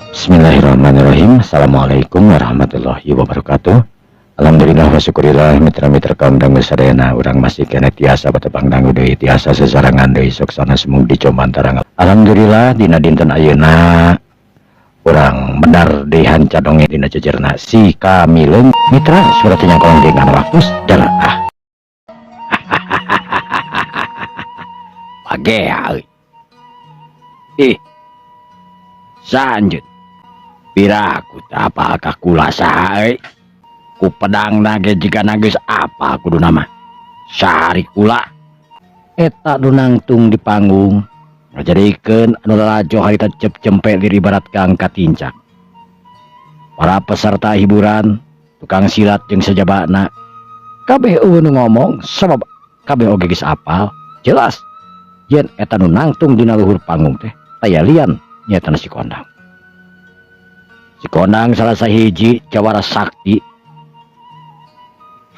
Bismillahirrahmanirrahim. Assalamualaikum warahmatullahi wabarakatuh. Alhamdulillah wa syukurillah, mitra-mitra kaum dangu sadayana, urang masih keneh tiasa batepang dangu deui, tiasa sesarangan deui soksana semung di Comantarang. Alhamdulillah, dina dinten ayeuna urang medar deui hanca dongeng dina jejerna si Kamileung. Mitra, surat nyangkolong dengan waktu dar ah. Pagea euy. Ih. Sanjut. Piraku teu apal ka kula saha euy. Ku pedang nage jiga geus apal kudu nama. Sari kula. Eta nu nangtung di panggung ngajadikeun anu lalajo harita cep cempe diri barat kang katincak. Para peserta hiburan, tukang silat jeung sajabana kabeh euweuh nu ngomong sabab kabeh oge geus apal jelas yen eta nu nangtung dina luhur panggung teh taya lian nyaeta si Kondang. Si Kondang salah sahiji jawara sakti,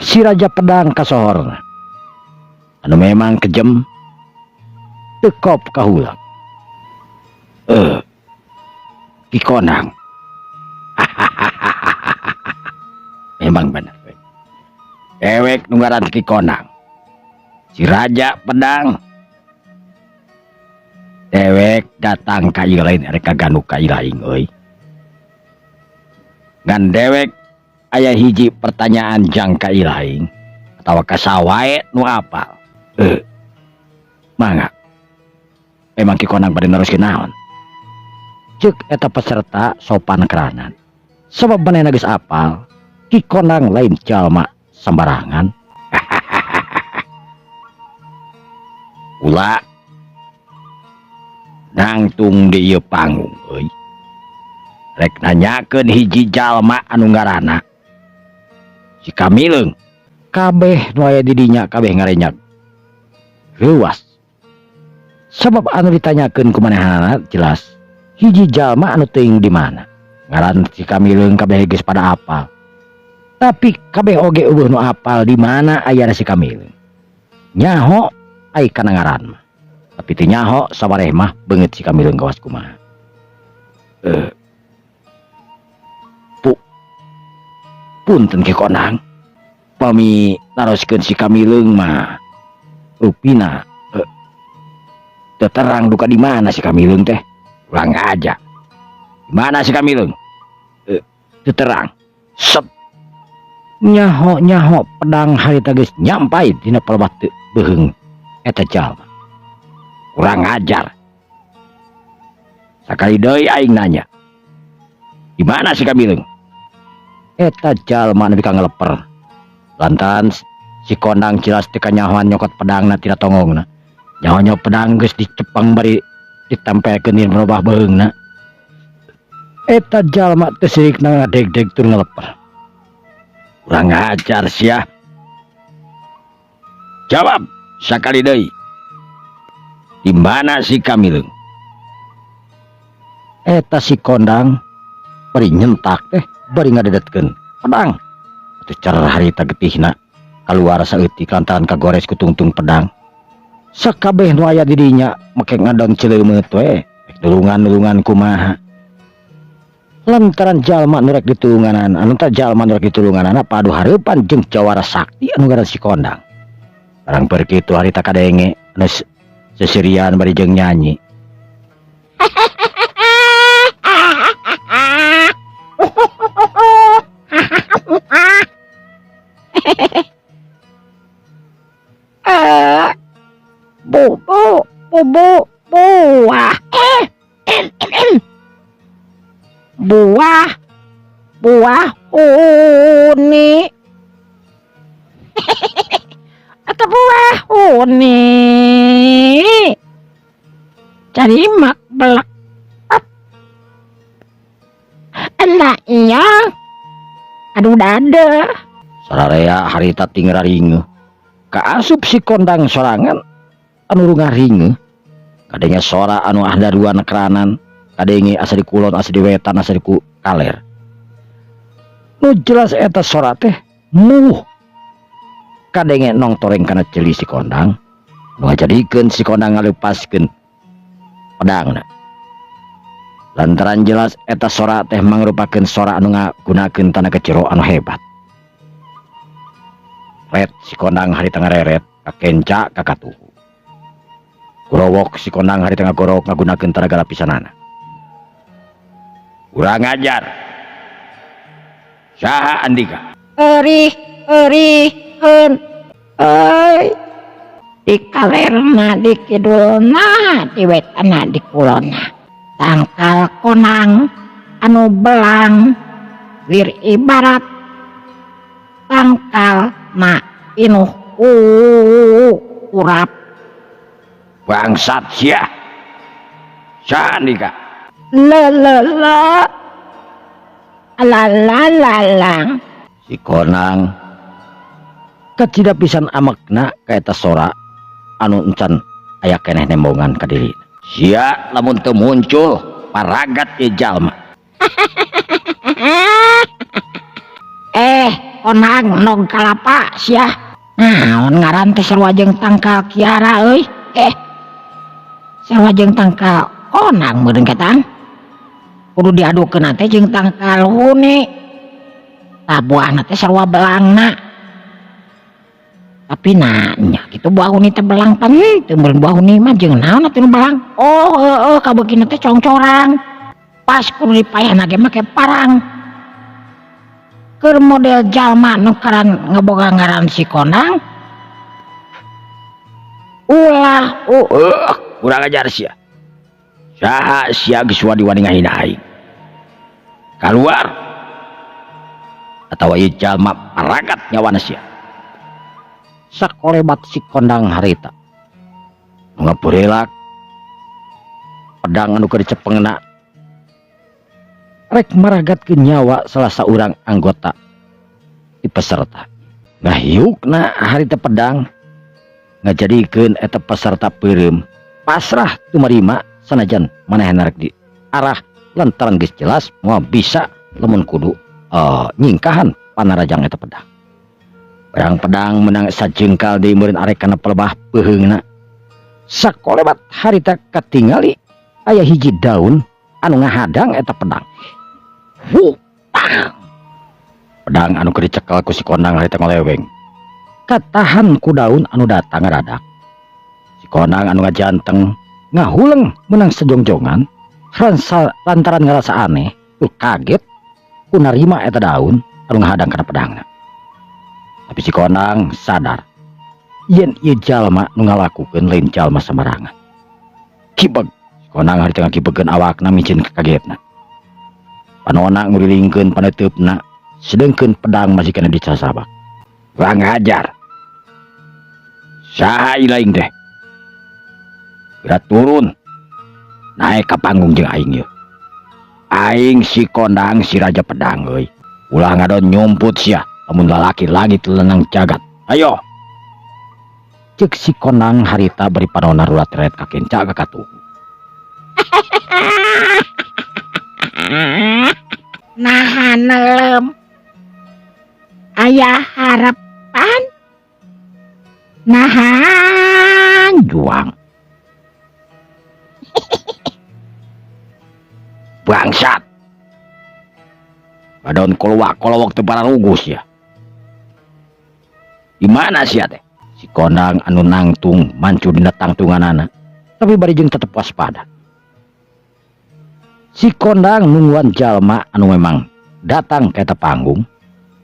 si Raja Pedang kasohorna anu memang kejem tekop kahulang. Ki Kondang. Memang bener. Dewek nu ngaran Ki Kondang. Si Raja Pedang. Dewek datang ka ieu lain rek kaganu ka ilaing euy. Ngan dewek aya hiji pertanyaan jang ka ilaing atawa ka sawae nu apal. Mangga. Emang Ki Kondang bade neruskeun naon? Ceuk eta peserta sopan keranan. Sabab manehna geus apal, Ki Kondang lain jalma sembarangan. Kula nangtung di ieu panggung euy. Rek nanyakeun hiji jalma anu ngaranna si Kamileung. Kabeh nu aya di dinya kabeh ngarenyak. Reuas. Sabab anu ditanyakeun ku manehanana jelas hiji jalma anu teuing di mana. Ngaran si Kamileung kabeh geus pada apal. Tapi kabeh oge euweuh nu apal di mana ayana si Kamileung. Nyaho ai kana ngaran mah. Tapi teu nyaho sawareh mah beungeut si Kamileung kawas kumaha. Punten Ki Kondang. Pami naroskeun si Kamileung mah rupina teu terang duka di mana si Kamileung teh. Ulang aja. Di mana si Kamileung? Teu terang. Sep. Nyaho-nyaho pedang harita geus nyampai dina palebah teu beuheung eta jalma. Kurang ajar. Sakali deui aing nanya. Di mana si Kamileung? Eta jalma nepi ka ngeleper. Lantaran si Kondang jelas teu kanyahoan nyokot pedangna tina tonggongna. Nyaho-nyaho pedang geus dicepeng bari ditempelkeun di palebah beuheungna. Eta jalma teu sirikna ngadeg-deg tur ngeleper. Kurang ajar sia. Jawab sakali deui. Di mana si Kamileung? Eta si Kondang bari nyentak teh bari ngadedetkeun pedang. Atuh cer harita getihna kaluar saeutik lantaran kagores ku tungtung pedang. Sakabeh nu aya di dinya make ngadon celeumeut we, rek nulungan-nulungan kumaha. Lantaran jalma nu rek ditulunganan, anu teh jalma nu rek ditulunganana padu hareupan jeung jawara sakti anu ngaran si Kondang. Barang beur kitu harita kadenge anu seserian bari jeung nyanyi. Bu, bu, bu, bu, buah. Buah, buah uni. Atau buah uni. Cari mak belak. Enak iya. Aduh dada. Sararea harita ting raringeuh. Kaasup si Kondang sorangan anu rungaringeuh. Kadenge sora anu ahdaruan keranan, kadenge asa di kulon, asa di wetan, asa di kaler. Nu jelas eta sora teh muh. Kadenge nongtoreng kana ceuli si Kondang. Nu ngajadikeun si Kondang ngaleupaskeun pedangna. Lantaran jelas eta sora teh mangrupakeun sora anu ngagunakeun tanaga jero anu hebat. Ret si kondang harita ngareret kakenca ka katuhu. Gorowok si kondang harita ngagorowok ngagunakeun tanaga lapisanana. Kurang ajar. Saha andika? Erih erih heun euy. Di kalerna di kidulna di wetana di kulonna. Tangkal konang anu belang wir ibarat tangkal na pinuh ku urap. Bangsat sia. Saha andika? Le le le. La la la lang. Si konang kacida pisan amekna ka eta sora anu encan aya keneh nembongan ka dirina. Sia lamun teu muncul paragat ieu jalma. Konang nog kalapa sia. Naon ngaran teh sarua jeung tangkal kiara euy? Sarua jeung tangkal konang meureun ketang. Kudu diadukeun teh jeung tangkal huni. Tah buahna teh sarua belangna. Tapi nanya gitu buah huni teh belang pan teu meureun buah huni mah jeung naon atuh nu belang? Oh heueuh kabeukina teh congcorang. Pas kudu dipayahna ge make parang. Keur model jalma nu karan ngeboga ngaran si kondang. Ulah kurang ajar sia. Saha sia geus wani-wani ngahina aing. Kaluar atawa ieu jalma paragat nyawana sia. Sakolebat si kondang harita. Nu ngaburelak pedang anu keur dicepengna rek maragatkeun nyawa salah saurang anggota di peserta. Ngahiukna harita pedang ngajadikeun eta peserta peureum pasrah tumarima sanajan manehna rek di arah lantaran geus jelas moal bisa lamun kudu nyingkahan panarajang eta pedang. Barang pedang menang sajengkal deui meureun arek kana pelebah peuheungna. Sakolebat harita katingali aya hiji daun anu ngahadang eta pedang. Hutang. Pedang anu keur dicekel ku si kondang harita ngoleweng. Katahan ku daun anu datang ngaradak. Si kondang anu ngajanteng ngahuleng menang sejongjongan lantaran ngerasa aneh tuh kaget ku narima eta daun anu ngahadang kana pedangna. Tapi si kondang sadar yen ieu jalma nu ngalakukeun lain jalma sembarangan. Kibeg si kondang harita ngakibegeun awakna micin kagetna. Panona ngurilingkeun paneuteup,na sedengkeun pedang masih kena dicasabak. Kurang ajar. Saha ilaing teh? Geura turun. Naik ka panggung jeung aing ieu. Aing si kondang si raja pedang euy. Ulah ngadon nyumput sia lamun lalaki langit lenang jagat. Ayo. Ceuk si kondang harita bari panona rurat reret ka kenca ka katuhu. Naha nelem. Aya harapan. Nahan juang. Bangsat. Badon kolowak kolowok teu pararugus ya. Di mana sia teh? Si kondang anu nangtung mancu dina tangtunganana, tapi bari jeung tetep waspada. Si kondang nungguan jalma anu memang datang ka eta panggung,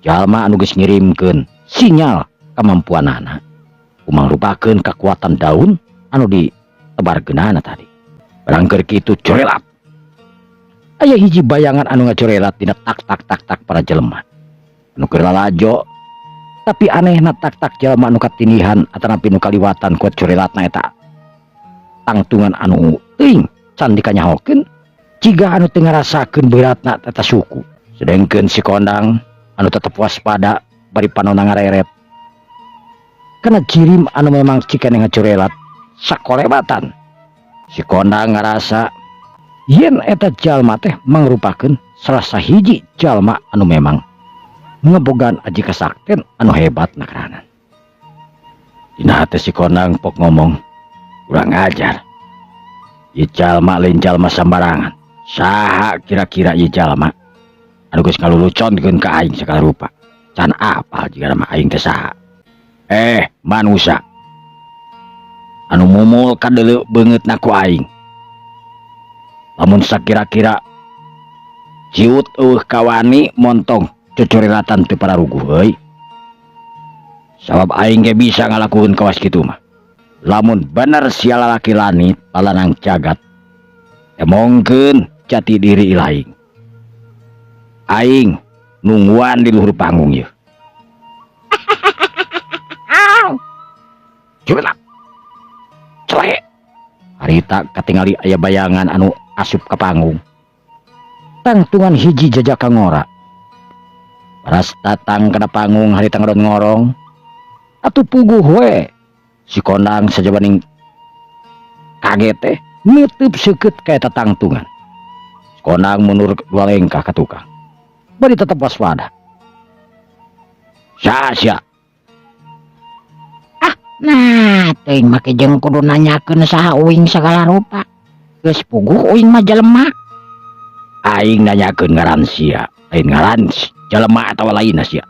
jalma anu geus ngirimkeun sinyal kemampuanana, kumangrupakeun kekuatan daun anu ditebarkeunana tadi. Barang keur kitu corelat. Aya hiji bayangan anu ngacorelat dina tak tak tak tak para jelema. Anu keur lalajo, tapi anehna tak tak jelema anu katinihan atanapi nu kaliwatan ku corelatna eta tangtungan anu teuing can dikanyahokeun, jiga anu teu ngarasakeun beratna eta suku. Sedengkeun si kondang anu tetep waspada bari panona ngareret. Kana jirim anu memang cikene ngacorelat sakolebatan. Si kondang ngarasa yen eta jalma teh mangrupakeun salah sahiji jalma anu memang ngebogan aji kasakten anu hebat nakaranan. Dina hate si kondang pok ngomong, kurang ajar. Ieu jalma lain jalma sambarangan. Saha kira-kira ieu jalma anu geus ngaluluconkeun ka aing sagala rupa? Can apal jigana mah aing teh saha. Eh, manusa anu mumul kadeuleu beungeutna ku aing. Lamun sakira-kira ciut euweuh kawani montong cucuriratan teu pararuguh euy. Sabab aing ge bisa ngalakukeun kawas kitu mah. Lamun bener sia lalaki lanit lalanang jagat, emongkeun jati diri ilaing. Aing nungguan di luhur panggung ieu. Coba celek. Harita katingali aya bayangan anu asup ka panggung. Tangtungan hiji jajaka ngora. Paras datang kana panggung harita ngadon ngorong. Atuh puguh we. Si kondang sajabaning kaget teh nutup seukeut ka eta tangtungan. Si kondang mundur dua lengkah ka tukang. Bari tetep waspada. Saha sia? Ah, nah teuing make jeung kudu nanyakeun saha uing sagala rupa. Geus puguh uing mah jelema. Aing nanyakeun ngaran sia, lain ngaran jelema atawa lainna sia.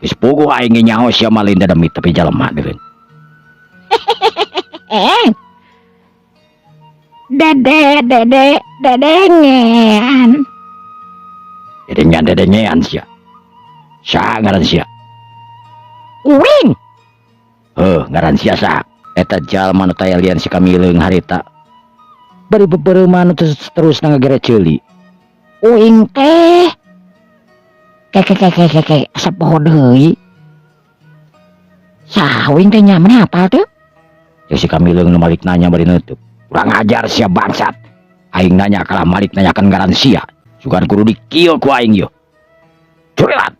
Geus puguh aing ge nyaho sia mah lain dademit tapi jelema deureun. Dede dede dedengean. Dedengean dedengean sia. Saha ngaran sia? Uing. Heuh, ngaran sia saha? Eta jalma nu taya lian si kamileung harita. Bari bebereuman nu terus ngagere ceuli. Uing teh. Ke ke ke ke ke ke asa poho deui. Saha uing teh nya maneh apal teu? Cek si kamileung nu malik nanya bari neuteub. Kurang ajar sia bangsat. Aing nanya kalah malik nanyakan ngaran sia. Sugan kudu dikieu ku aing ieu. Curilat.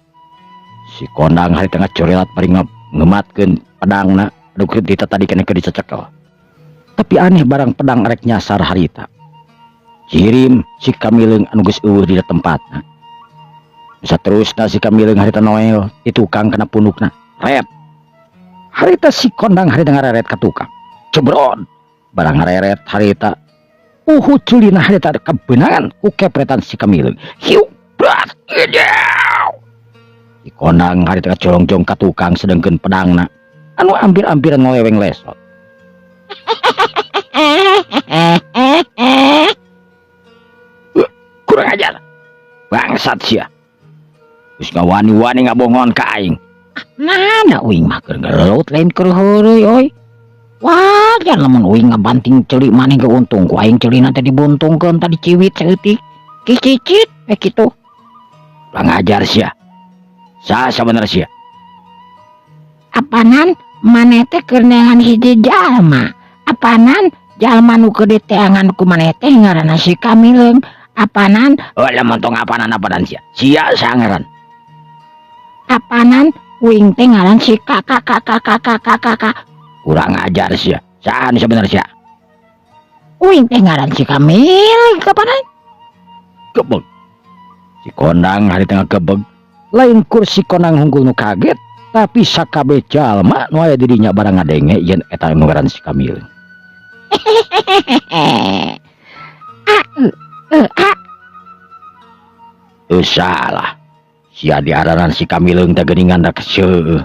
Si kondang harita ngacorelat bari ngematkeun pedangna anu kita tadi kena keur dicecekel. Tapi aneh barang pedang arek nyasar harita. Jirim si kamileung anu geus eueuh dina tempatna. Bisa terusna si kamileung harita noel di tukang kana pundukna. Ret. Harita si kondang harita ngareret ka tukang. Cebrod. Barang ngareret harita. Uhu culina harita kebenangan ku kepretan si kamileung. Hiu berat. Si kondang harita kacolongjong ka tukang sedengkeun pedangna anu ampir-ampiran ngoleweng lesot. Kurang ajar. Bangsat sia. Geus ngawani-wani ngabohongan ka aing. Nah, da uing mah keur gelut lain keur heureuy euy. Wajar lamun uing ngabanting ceuli maneh ge untung ku aing ceulina teh dibuntungkeun tadi ciwit saeutik. Kicicit we kitu. Kurang ajar sia. Saha sabenerna sia? Apanan maneh teh keur neangan hiji jalma. Apanan jalma nu keur diteangan ku maneh teh ngaranna si Kamileung. Apanan? Oh, lamun tong apanan apanan sia. Sia saha ngaran? Apanan uing teh ngaran si K K K K K K K K K. Kurang ajar sia. Saha nu sabenerna sia? Uing teh ngaran si Kamileung kapanan? Gebeg. Si kondang hari tengah gebeg. Lain kursi kondang hunggul nu kaget, tapi sakabeh jalma nu aya di dinya barang ngadenge yen eta nu ngaran si Kamileung. A e e a. Teu salah. Sia diaranan si Kamileung teh geuningan da keseueuh.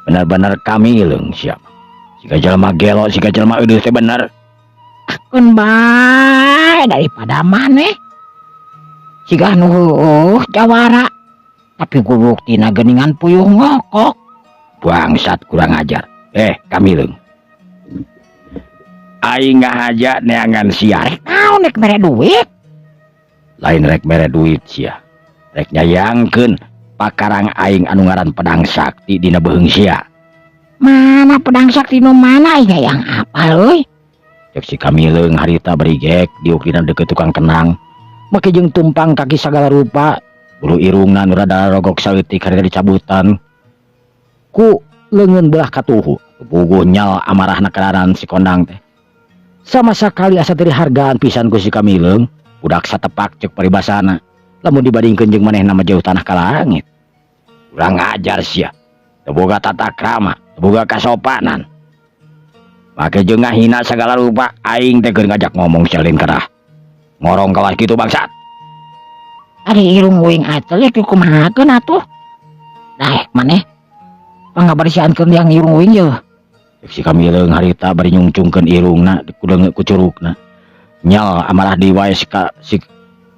Bener-bener Kamileung sia. Siga jalma gelo, siga jalma eudeuh teh bener. Keun bae daripada maneh. Siga nu heueuh jawara. Tapi gubuktina geuningan puyuh ngokok. Bangsat kurang ajar. Kamileung. Aing ngahaja neangan sia. Rek naon rek mere duit? Lain rek mere duit sia. Rek nyayangkeun pakarang aing anu ngaran pedang sakti dina beuheung sia. Mana pedang sakti nu mana aing hayang apal euy? Cek si Kamileung harita bari gek diuk dina deukeut tukang kenang. Make jeung tumpang kaki sagala rupa. Bulu irungna nu rada rogok saeutik harita dicabutan ku leungeun belah katuhu. Puguh nyal amarahna kararan si kondang teh. Sama sakali asa teu dihargaan pisan ku si Kamileung. Budak satepak cek paribasana. Lamun dibandingkeun jeung manehna mah jauh tanah ka langit. Kurang ajar sia. Teu boga tata krama, teu boga kasopanan. Make jeung ngahina sagala rupa aing teh keur ngajak ngomong sia lain kerah. Ngorong kawas kitu, bangsat. Ari irung uing atel ya kumahakeun atuh. Daek maneh. Pangabersihankeun yang irung uing ye. Cek si Kamileung harita bari nyungcungkeun irungna kudeungeuk ku curugna. Nyal amarah deui wae si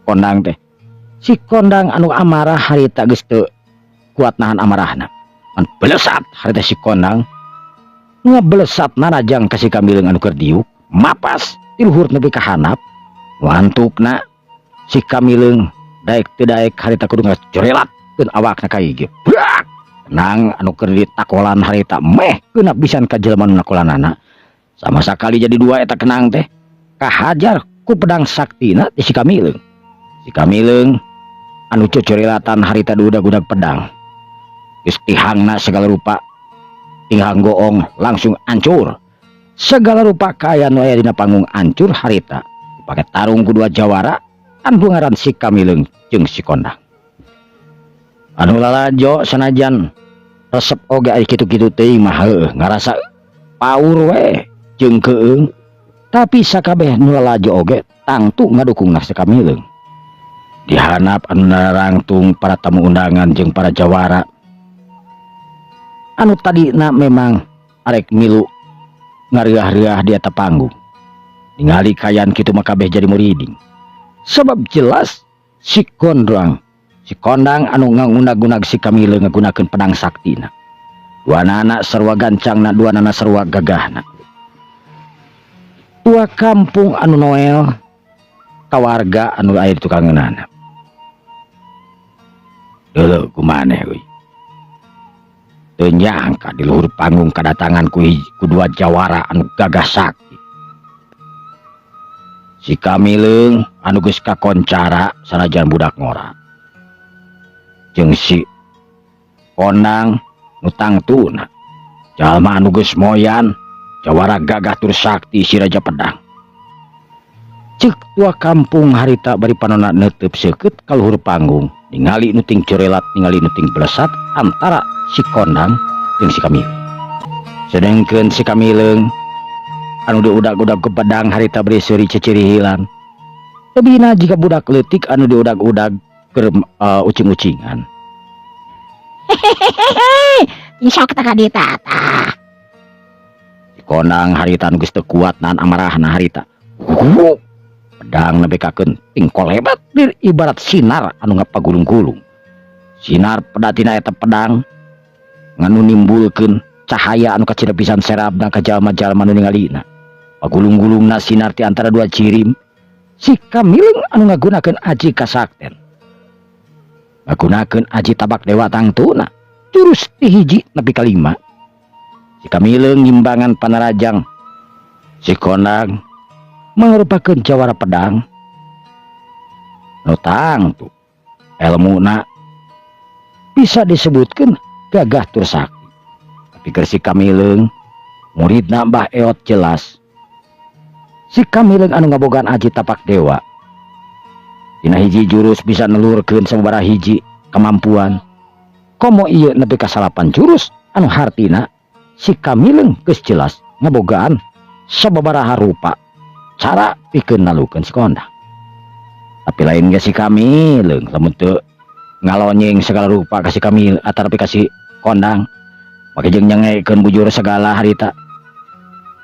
Kondang teh. Si Kondang anu amarah harita geus teu kuat nahan amarahna. Pan belesat harita si Kondang ngebelesat narajang ka si Kamileung anu keur diuk, mapas ti luhur nepi ka handap. Wantukna si Kamileung daek teu daek harita kudu ngacorelatkeun awakna ka ieu. Brak! Tenang anu keur ditakolan harita meh keuna pisan ka jelema nu nakolanana. Sama sakali jadi dua eta kenang teh kahajar ku pedang saktina ti si Kamileung. Si Kamileung anu cocorelatan harita diudag-udag pedang. Geus tihangna segala rupa tihang goong langsung hancur. Segala rupa kaayaan nu aya dina panggung hancur harita. Dipake tarung ku dua jawara anu ngaran si Kamileung jeung si Kondang. Anu lalajo sanajan resep oge ari kitu-kitu teuing mah heueuh ngarasa paur we jeung keung, tapi sakabeh nu lalajo oge tangtu ngadukung si Kamileung. Dihanap anu narangtung para tamu undangan jeung para jawara anu tadina memang arek milu ngareureuh-reuah di eta panggung. Ningali kaayaan kitu mah kabeh jadi muriding. Sebab jelas si Kondang anu ngangunag-unag si Kamileung ngagunakeun pedang saktina. Duanana sarua gancangna, duanana sarua gagahna. Tua kampung anu noel ka warga anu aya di tukangeunana. Deuleu kumaneh euy. Teu nyangka di luhur panggung kadatangan ku dua jawara anu gagah sakti. Si Kamileung anu geus kakoncara sanajan budak ngora. Jeung si Kondang nu tangtuna jalma anu geus moyan jawara gagah tur sakti si Raja Pedang. Ceuk tua kampung harita bari panona neuteub seukeut ka luhur panggung ningali nu ting corelat, ningali nu ting belesat antara si Kondang jeung si Kamileung. Sedengkeun si Kamileung anu diudag-udag ku pedang harita bari seuri cecirihilan. Tebina jiga budak leutik anu diudag-udag keur ucing-ucingan. Hehehe, sok tah ka dieu tah. Si Kondang harita anu geus teu kuat nahan amarahna harita. Pedang nepikakeun ting kolebat ibarat sinar anu ngapagulung-gulung. Sinar pedatina eta pedang nganu nimbulkeun cahaya anu kacida pisan serabna ka jalma-jalma nu ningalina. Pagulung-gulungna sinar ti antara dua cirim. Si Kamileung anu ngagunakeun aji kasakten. Ngagunakeun aji tabak dewa tangtuna. Jurus ti hiji nepi ka lima. Si Kamileung ngimbangan panarajang. Si Kondang mangrupakeun jawara pedang. Nu tangtu elmuna bisa disebutkeun gagah tur sakti. Tapi keur si Kamileung muridna Mbah Eot jelas. Si Kamileung anu ngabogaan aji tapak dewa. Dina hiji jurus bisa nelurkeun sababaraha hiji kemampuan. Komo ieu nepi ka 9 jurus anu hartina si Kamileung geus jelas ngabogaan sababaraha rupa cara pikeun nalukeun si Kondang. Tapi lain ge si Kamileung lamun teu ngalonyeng segala rupa ka si Kamil atanapi ka si Kondang. Make jeung nyengekeun bujur segala harita.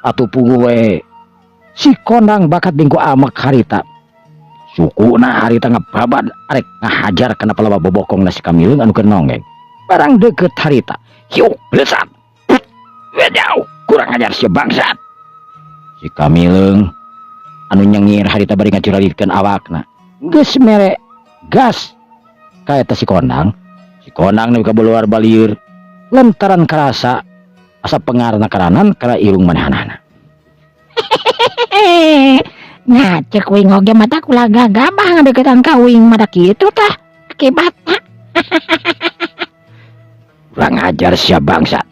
Atuh puguh we si Kondang bakat bingku amek harita. Sukuna harita ngebabad arek ngahajar kana palaba bobokongna si Kamileung anu keur nonggeng. Barang deket harita, hiuk blesat. Jauh, kurang ajar si bangsat. Si Kamileung anu nyengir harita bari ngacuralikeun awakna. Geus mere gas ka eta si Kondang. Si Kondang nu kabeluar balieur lantaran karasa asa pengarna karanan kana irung manehanana. Hehehe. Nah, cek uing oge mata kula gagabah ngadeukeutan ka uing mah da kitu tah akibatna. Kurang ajar sia bangsat.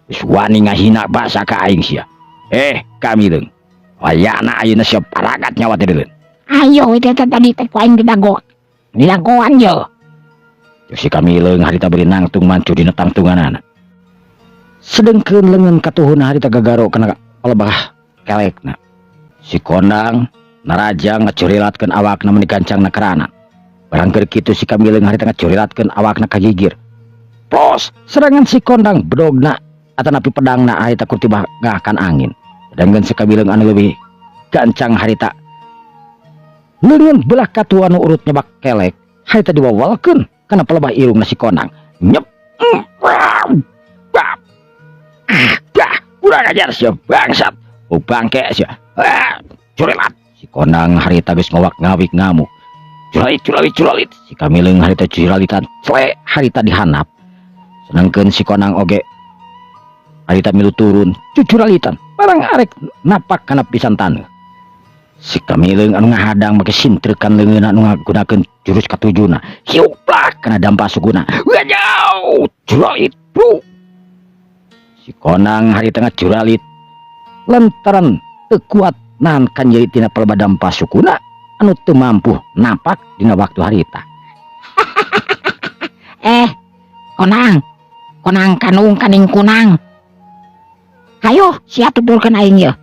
Geus wani ngahina basa ka aing sia. Kamileung. Wayana ayeuna sia paragat nyawa teh deuleun. Ayo teh tadi teh ku aing didago. Didagoan ye. Cek si Kamileung harita bari nangtung mancu dina tangtunganana. Sedengkeun leungeun katuhun harita gagaro kana palebah kelekna. Si Kondang Naraja ngacurilatkeun awakna meni gancangna keranan. Barang keur kitu si Kamileung harita ngacurilatkeun awakna ka gigir. Plos, serangan si Kondang bedogna atanapi pedangna harita kurtibah ngakan angin. Sedangkan si Kamileung anu leuwih gancang harita leungeun belah katua nu urut nyebak kelek harita diwawalkeun kana pelebah irungna si Kondang. Nyep. Bap. Bah, kurang ajar sia bangsat. Oh bangke sia. Ah, curilat. Si Kondang harita geus ngowak ngawik ngamuk. Curalit curalit curalit. Si Kamileung harita curalitan cle harita dihanap. Sedangkeun si Kondang oge harita milu turun cucuralitan. Barang arek napak kana pisan taneuh. Si Kamileung anu ngahadang make sintrekan leungeunna anu ngagunakeun jurus katujuna. Hiuplak kana dampa sukuna. Wajau, curalit. Bro. Si Kondang harita ngacuralit lantaran teu kuat nahan kanyeri tina pelebah dampa sukuna anu teu mampu napak dina waktu harita. Eh, Konang. Konang kanung kaning kunang. Hayo, sia tuturkeun aing yeuh.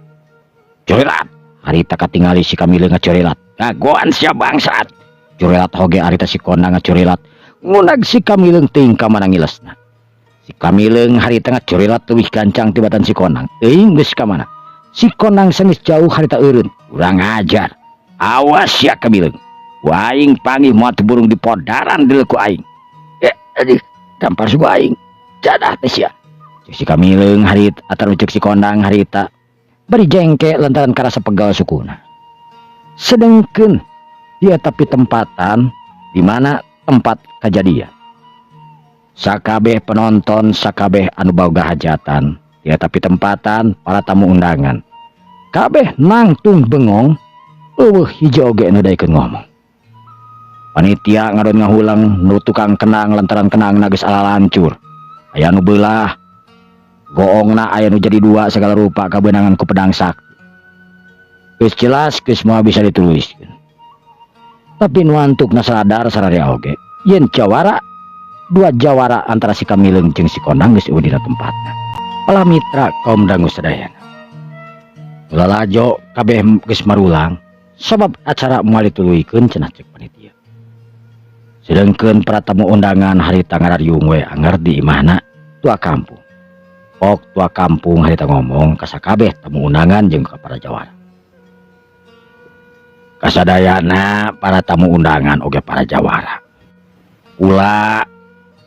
Curilat. Harita katingali si Kamileung ngacurilat. Gagoan sia bangsat. Curilat hoge harita si Kondang ngacurilat. Ngunag si Kamileung teuing ka mana ngilesna. Si Kamileung harita ngacurilat leuwih gancang tibatan si Kondang. Teuing geus ka mana. Si Kondang sanggeus jauh harita eureun. Kurang ajar. Awas sia Kamileung. Ku aing panggih moal teu burung dipodaran deuleu ku aing. Eh, aduh, tampar suku aing. Jadah teh sia. Cek si Kamileung harita atawa cek si Kondang harita bari jengke lantaran karasa pegal sukuna. Sedengkeun dia tapi tempatan di mana tempat kejadian. Sakabeh penonton, sakabeh anu boga hajatan, dia tapi tempatan para tamu undangan. Kabeh nangtung bengong, euweuh hiji oge nu daekeun ngomong. Panitia ngadon ngahulang nu tukang kendang lantaran kendangna geus alalancur. Aya nu beulah, goongna aya nu jadi dua segala rupa kabeunangan ku pedang sakti. Geus jelas geus moal bisa dituliskeun. Tapi nu antukna sadar sararea oge, yen jawara dua jawara antara si Kamileung jeung si Kondang geus euweuh dina tempatna. Para mitra kaum dangu sadayana. Lalajo kabeh geus marulang sabab acara moal dituluykeun cenah cek panitia. Sedengkeun para tamu undangan harita ngarariung we anger di imahna tua kampung. Pok tua kampung harita ngomong ka sakabeh tamu undangan jeung ka para jawara. Kasadayana para tamu undangan oge para jawara. Kula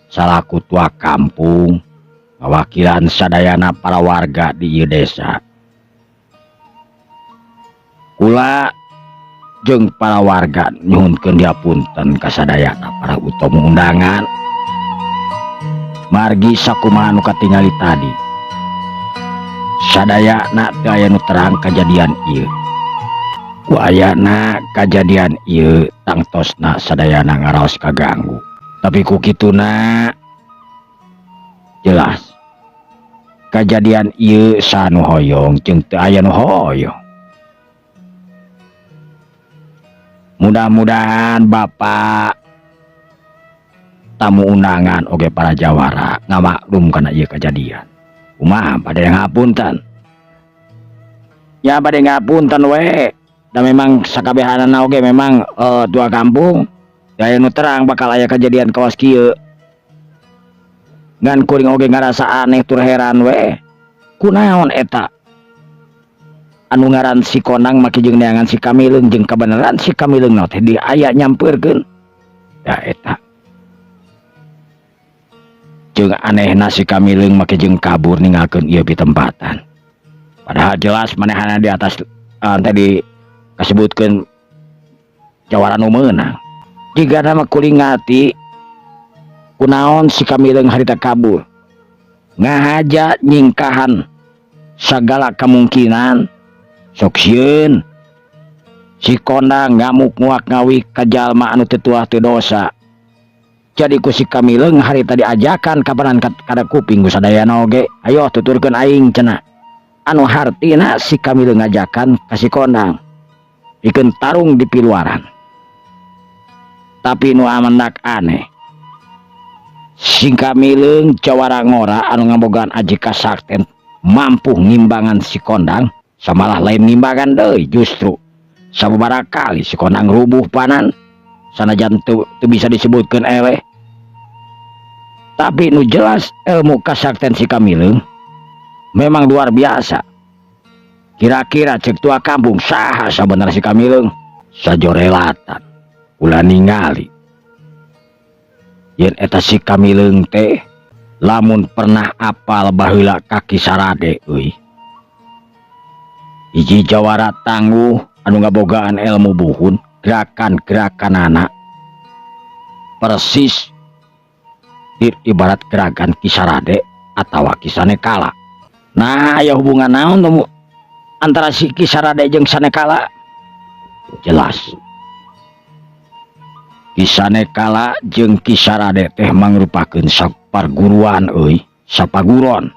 salaku tua kampung ngawakilan sadayana para warga di ieu desa. Kula jeung para warga nyuhunkeun diapunten ka sadayana para tamu undangan. Margi sakumaha nu katingali tadi. Sadayana teu aya nu terang kajadian ieu. Ku ayana kajadian ieu tangtosna sadayana ngaraos kaganggu. Tapi ku kituna jelas kajadian ieu saha nu hoyong jeung teu aya nu hoyong. Mudah-mudahan Bapak tamu undangan oge para jawara ngamaklum kana ieu kajadian. Kumaha bade ngapunten? Ya bade ngapunten we. Da memang sakabehanana oge memang tua kampung daya nu terang bakal aya kejadian kawas kieu. Ngan kuring oge ngarasa aneh tur heran we. Kunaon eta? Anu ngaran si Kondang make jeung neangan si Kamileung jeung kabeneran si Kamileung teh di aya nyampeurkeun. Ya eta. Jeung anehna si Kamileung make jeung kabur ninggalkeun ieu pitempatan. Padahal jelas manehana di atas tadi kasebutkeun jawara nu meunang. Jigana mah kuring ngarti kunaon si Kamileung harita kabur. Ngahaja nyingkahan sagala kemungkinan sok sieun si Kondang ngamuk nguak ngawik ka jalma anu teu tuah teu dosa. Jadi ku si Kamileung harita diajakan kapanan kada kuping ku sadayana oge. Ayo tuturkeun aing cenah. Anu hartina si Kamileung ngajakan ka si Kondang pikeun tarung di piluaran. Tapi nu amendak aneh, si Kamileung jawara ngora anu ngabogaan aji kasakten mampu ngimbangan si Kondang, samalah lain ngimbangan deui justru Sababaraha kali si Kondang rubuh panan, sanajan teu bisa disebutkeun eleh. Tapi nu jelas ilmu kasakten si Kamileung memang luar biasa. Kira-kira cek tua kampung, saha sabenerna si Kamileung? Sajorelatan ulah ningali yen eta si Kamileung teh lamun pernah apal baheula ka Ki Sarade euy. Hiji jawara tangguh anu ngabogaan ilmu buhun, gerakan-gerakan anak persis di ibarat gerakan Ki Sarade atau Ki Sanekala. Nah, aya hubungan naon tuh antara si Ki Sarade jeung Sanekala? Jelas. Ki Sanekala jeung Ki Sarade teh mangrupakeun saparguruan euy, sapaguron.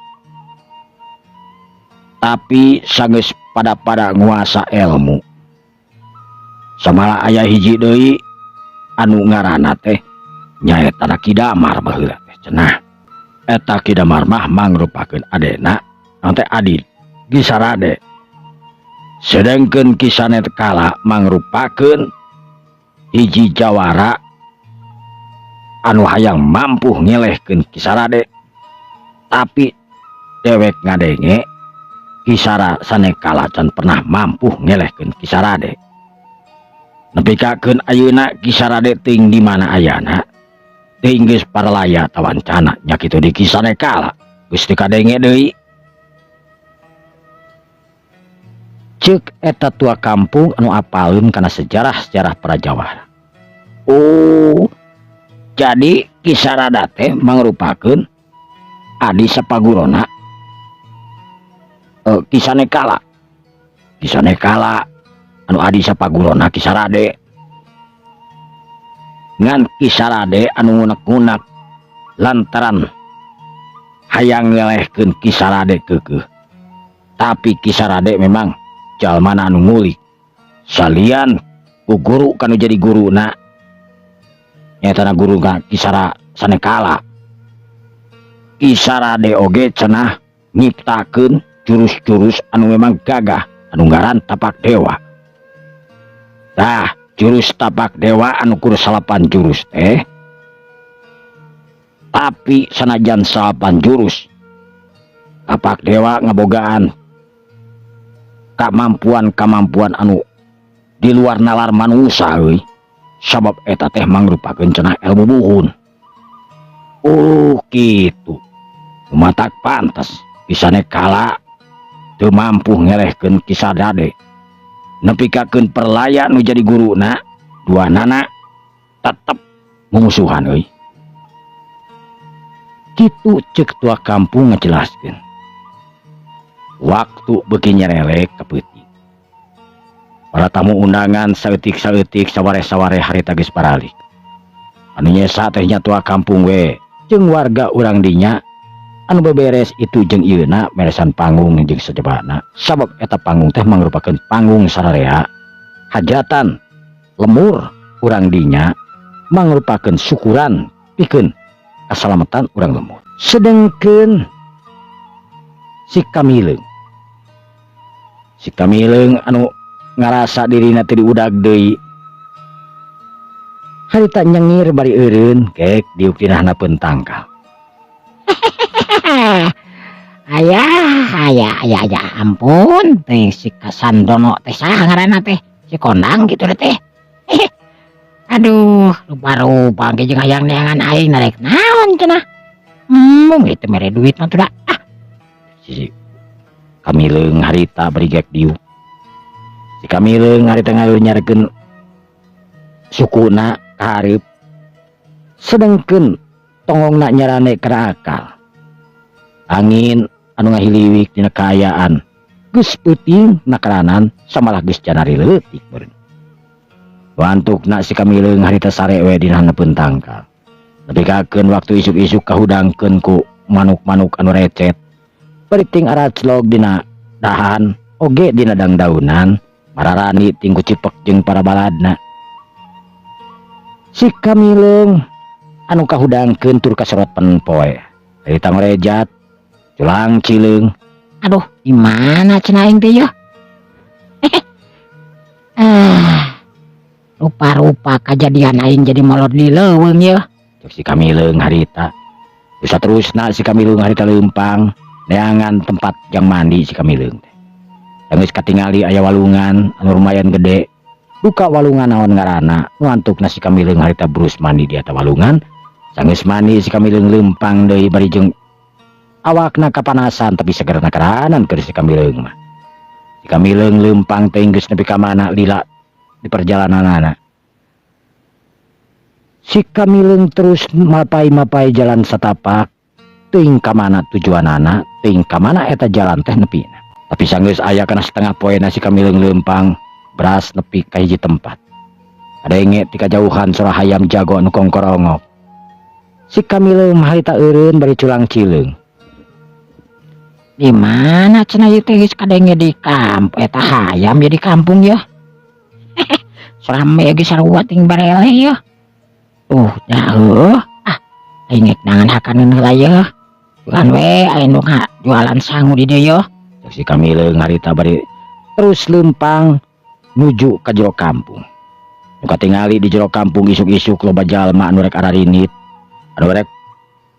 Tapi sanggeus pada-pada nguasa ilmu. Samalah aya hiji deui anu ngaranna teh nyaeta Ki Damar baheula teh cenah. Eta Ki Damar mah mangrupakeun adena naon teh, adi Ki Sarade. Sedangkeun Ki Sanekala mangrupakeun hiji jawara anu hayang mampu ngelehkeun Ki Sarade. Tapi dewek ngadenge Ki Sanekala can pernah mampu ngelehkeun Ki Sarade. Nepikakeun ayeuna Ki Sarade teuing di mana ayana, teuing geus paralaya tawancana, nya kitu di Ki Sanekala geus teu kadenge deui. Ceuk eta tua kampung anu apaleun kana sejarah-sejarah para jawara. Oh, jadi Ki Sarada teh mangrupakeun adi sapagurona Ki Sanekala. Ki Sanekala anu adi sapagurona Ki Sarade. Ngan Ki Sarade anu ngunek-ngunek lantaran hayang ngelehkeun Ki Sarade keukeuh. Tapi Ki Sarade memang jalmana anu ngulik. Salian ku guru kanu jadi guruna, nyaeta guru ka Ki Sanekala. Ki Sarade oge cenah nyiptakeun jurus-jurus anu memang gagah anu ngaran Tapak Dewa. Tah, jurus Tapak Dewa anu kur 9 jurus teh, tapi sanajan 9 jurus Tapak Dewa ngabogaan kemampuan-kemampuan anu di luar nalar manusia euy. Sabab eta teh mangrupakeun cenah ilmu buhun. Oh gitu. Matak pantes Ki Sanekala teu mampu ngelehkeun Ki Sarade. Nepikakeun perlaya nu jadi guruna, dua nana tetep mumusuhan euy. Kitu ceuk tua kampung ngajelaskeun. Waktu beuki nyerelek ka peuting. Para tamu undangan saeutik-saeutik, sawareh-sawareh harita geus baralik. Anu nyesa teh nya tua kampung we jeung warga urang dinya anu beberes itu jeung ieuna meresan panggung jeung sajabana. Sabab eta panggung teh mangrupakeun panggung sararea hajatan lemur urang dinya, mangrupakeun syukuran pikeun kasalamatan urang lemur. Sedengkeun si Kamileung anu ngarasa dirina teu diudag deui harita nyengir bari eureun gek diuk dina handapeun tangkal. Ayah, ayah, ayah, ayah, ampun teh si Kasandono teh, saha ngaranna teh, si Kondang gitu deh teh. Aduh, rupa-rupa ge jeung hayang neangan aing narek naon cenah. Gitu mere duit mah tuh dah. Ah. Si Kamileung harita bari gek diuk. Si Kamileung harita ngalunyarekeun sukuna ka hareup. Sedengkeun tongongna nyarane kana akal. Angin anu ngahiliwik dina kaayaan geus peuting nakaranan samalah geus janari leutik meureun. Wantukna si Kamileung harita sare we dina handapeun tangkal. Nepikakeun waktu isuk-isuk kahudangkeun ku manuk-manuk anu recet. Bari ting araclog dina dahan oge dina dangdaunan mararani ting kucipek jeung para baladna. Si Kamileung anu kahudangkeun tur kasorot penpoe. Harita ngorejat culang cileung. Aduh, di mana cenah aing teh yeuh? Ah, rupa-rupa kajadian aing jadi molor di leuweung ye. Cek si Kamileung harita. Terus terusna si Kamileung harita leumpang neangan tempat jang mandi si Kamileung teh. Geus katingali aya walungan anu lumayan gede. Buka walungan naon ngaranna, nu antukna si Kamileung harita burus mandi di eta walungan. Sanggeus mandi si Kamileung leumpang deui bari jeung awakna kapanasan, tapi segerna karanan keur si Kamileung mah. Si Kamileung leumpang teh geus nepi ka mana lila di perjalananana. Si Kamileung terus mapai-mapai jalan satapak, teuing ka mana tujuanana, teuing ka mana eta jalan teh nepina. Tapi sanggeus aya kana setengah poena si Kamileung leumpang, beras nepi ka hiji tempat. Kadenge ti kajauhan sora hayam jago anu kongkorongok. Si Kamileung harita eureun bari culang cileung. Di mana cenah ieu teh geus kadenge di kampung eta hayam ya di kampung ya. Rame ge sarua ting barele ya. Tuh, nya heuh. Ah, aing rek nangan hakaneun heula ye. Jualan we aya nu jualan sangu di dieu ye. Cek si Kamileung harita bari terus leumpang nuju ka jero kampung. Nu katingali di jero kampung isuk-isuk loba jalma anu rek ararinit, anu rek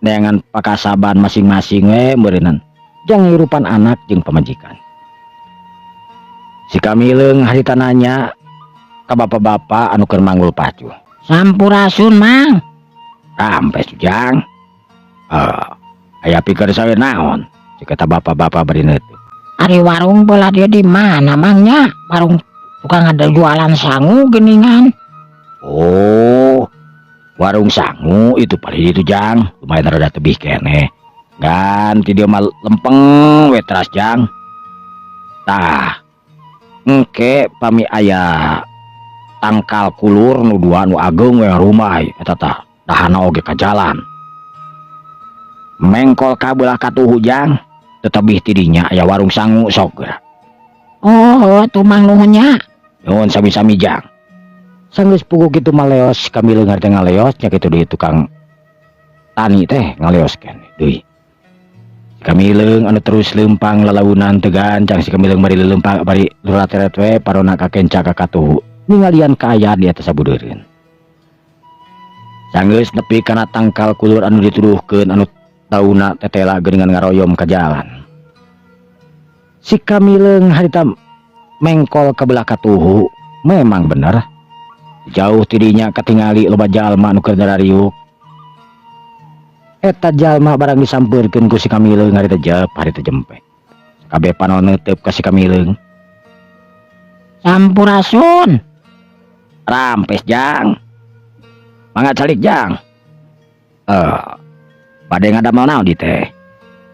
neangan pakasaban masing-masing we meureunnan jang ngirupan anak jeung pamajikan. Si Kamileung harita nanya ka bapak-bapak anu keur manggul pacuh. Sampurasun, Mang. Rampes, Jang. Eh, aya pikeun sawe naon? Cek eta bapak-bapak bari neuteuk. Ari warung belah dia di mana, Mang, nya? Warung tukang ada jualan sangu geningan. Oh, warung sangu itu paling itu, Jang. Lumayan rada tebih keneh. Ganti dia mah lempeng we teras, Jang. Tah, engke pami aya tangkal kulur nu dua nu ageng we rumah eta tah dahana oge ka jalan. Mengkol ka belah katuhu, Jang. Tetebih tidinya aya warung sangu, sok geura. Oh, tuh Mang, nuhun nya. Nuhun sami-sami, Jang. Sanggeus puguh kitu mah leos Kamileung teh ngaleos nya kitu deui, tukang tani teh ngaleos keneh deui. Si Kamileung anu terus leumpang lalaunan teu gancang si Kamileung bari leumpang bari lurateret we parona ka kenca ka katuhu ningalian kaayaan di atas sabudeureun. Sanggeus nepi kana tangkal kulur anu dituduhkeun anu daunna tetela geuningan ngaroyom ka jalan. Si Kamileung harita mengkol ke belah katuhu, memang bener. Jauh tidinya katingali loba jalma anu keur darariuk. Eta jalma barang disampeurkeun ku si Kamileung harita jep harita jempe. Kabeh panon neuteup ka si Kamileung. Sampurasun. Rampes, Jang. Mangga calik, Jang. Eh, bade ngadamel naon di teh?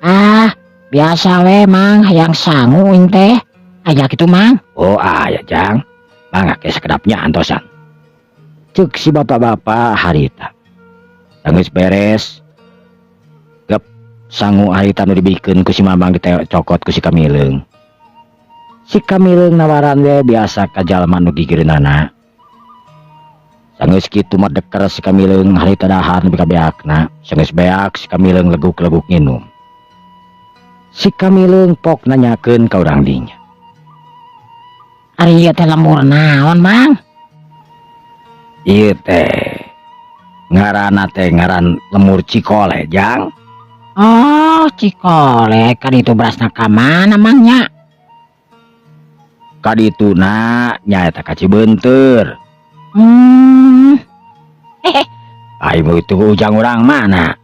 Ah, biasa we, Mang, hayang sangu aing teh. Aya kitu, Mang? Oh, aya, Jang. Mangga ke sakedapnya antosan. Cek si bapak-bapak harita. Sanggeus beres. Gep sangu harita nu dibikeun ku si Mamang dicokot ku si Kamileung. Si Kamileung nawaran we biasa ka jalma nu gigireunana. Sanggeus kitu mah deker si Kamileung harita dahar nepi ka beakna. Sanggeus beak si Kamileung leguk-leguk nginum. Si Kamileung pok nanyakeun ka urang dinya. Ari ieu teh lembur naon, Mang? Ieu teh ngaranna teh ngaran lemur Cikole, Jang. Oh, Cikole, kan itu berasna ka mana, Mang, nya? Kadituna nyaeta ka Cibeunteur. Ai itu ujang urang mana?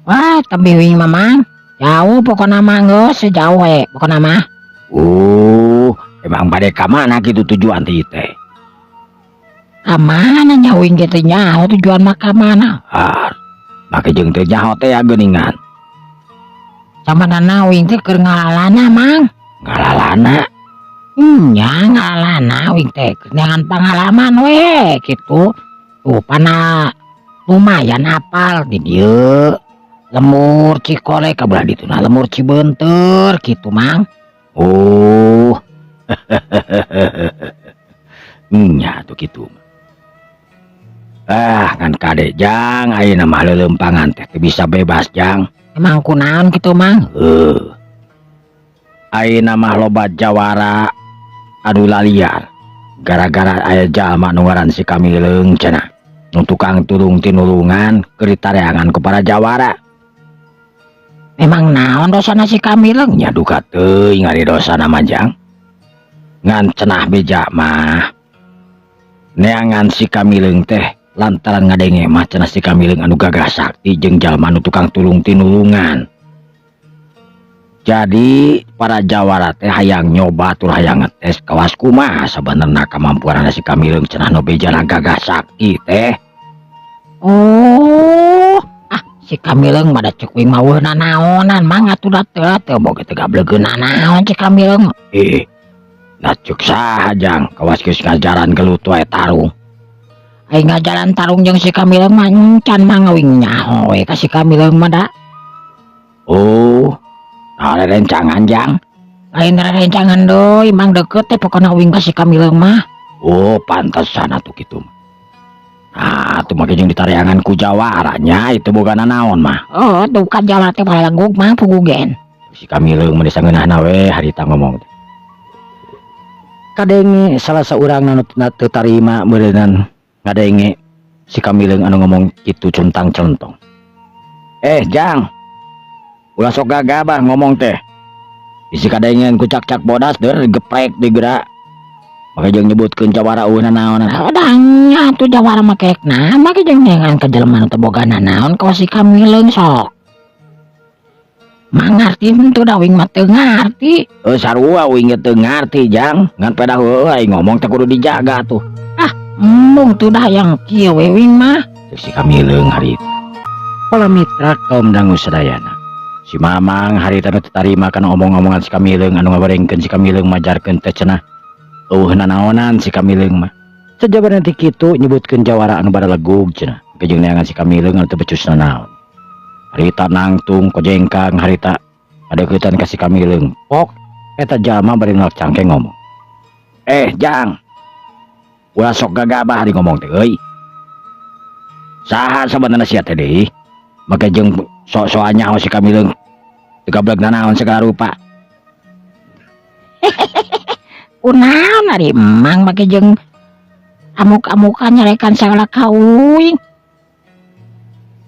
Wah, tebih wing mah, Mang. Jauh pokona mah, geus sejauh we pokona mah. Emang bade ka mana kitu tujuan teh teh? Ka mana nya wing ge teu nyaho tujuan mah ka mana? Ah, make jeung teu nyaho teh ya geuningan. Samanana wing teh keur ngalalana, Mang. Ngalalana? Nya ngalalana wing teh keur neangan pangalaman we kitu. Tuh pana lumayan apal di dieu. Lemur Cikole ka belah dituna lemur Cibeunteur kitu, Mang. Oh. Nya tuh kitu. Ah, ngan kade, Jang, ayeuna mah leuleumpangan teh teu bisa bebas, Jang. Emang kunaon kitu, Mang? Heuh. Ayeuna mah loba jawara anu laliar. Gara-gara aya jalma nu ngaran si Kamileung cenah. Nu tukang tulung tinulungan keur ditareangan ku para jawara. Memang naon dosana si Kamileung? Nya duka teuing ari dosana mah, Jang. Ngan cenah beja mah neangan si Kamileung teh lantaran ngadenge mah cenah si Kamileung anu gagah sakti jeung jalma nu tukang tulung tinulungan. Jadi para jawara teh hayang nyoba tur hayang ngetes kawas kumaha sabenerna kamampuanana si Kamileung cenah nu bejana gagah sakti teh. Oh, ah si Kamileung mah da ceuk uing mah euweuh nanaonan, Mang, atuh da teu teu boga teu gablegeun nanaon si Kamileung. Ih, nah ceuk saha, Jang, kawas geus ngajaran gelut wae tarung? Aing ngajaran tarung jeung si Kamileung mah encan, Mang, uing nyaho we ka si Kamileung mah da. Oh, nah rerencangan, Jang? Lain rerencangan deui, Mang, deket teh pokona uing ka si Kamileung mah. Oh, pantesan atuh kitu mah. Nah, atuh make jeung ditareangan ku jawara nya itu boga nanaon mah. Oh, tuh kan jawara teh palenggug, Mang, pugugen. Si Kamileung mah sangeunahna we harita ngomong teh. Kadenge salah saurang anu teu tarima meureunan ngadenge si Kamileung anu ngomong kitu cuntang celentong. Eh, Jang. Ulah sok gagabah ngomong teh. Bisi kadengean ku cak-cak bodas deur geprek di geura. Make jeung nyebutkeun jawara euweuh nanaonan. Oh, dangnya tuh jawara mah kek nah, make jeung neangan ka jelema nu teu boga nanaon kawas si Kamileung sok. Mangarti henteu da uing mah teu ngarti. Eh, sarua uing ge teu ngarti, Jang. Ngan pedah heueuh aing ngomong teh kudu dijaga tuh. Ah, embung tuh dah yang kieu we uing mah. Ceuk si Kamileung harita. Para mitra kaum dangu sadayana. Si Mamang harita nu teu tarima kana omong-omongan si Kamileung anu ngabarengkeun si Kamileung majarkeun teh cenah euweuh nanaonan si Kamileung mah. Sajabana ti kitu nyebutkeun jawara anu baralegug cenah. Engke jeung neangan si Kamileung anu teu becus nanaon. Harita nangtung kojengkang harita ngadeuketan ka si Kamileung. Pok eta jalma bari nolak cangkeng ngomong. Eh, Jang. Ulah sok gagabah ari ngomong teh euy. Saha sabenerna sia teh deui? Make jeung sok-sokan nyaho si Kamileung teu gableg nanaon segala rupa. Kunaon ari Emang make jeung amuk-amukan nyarekan sagala ka uing?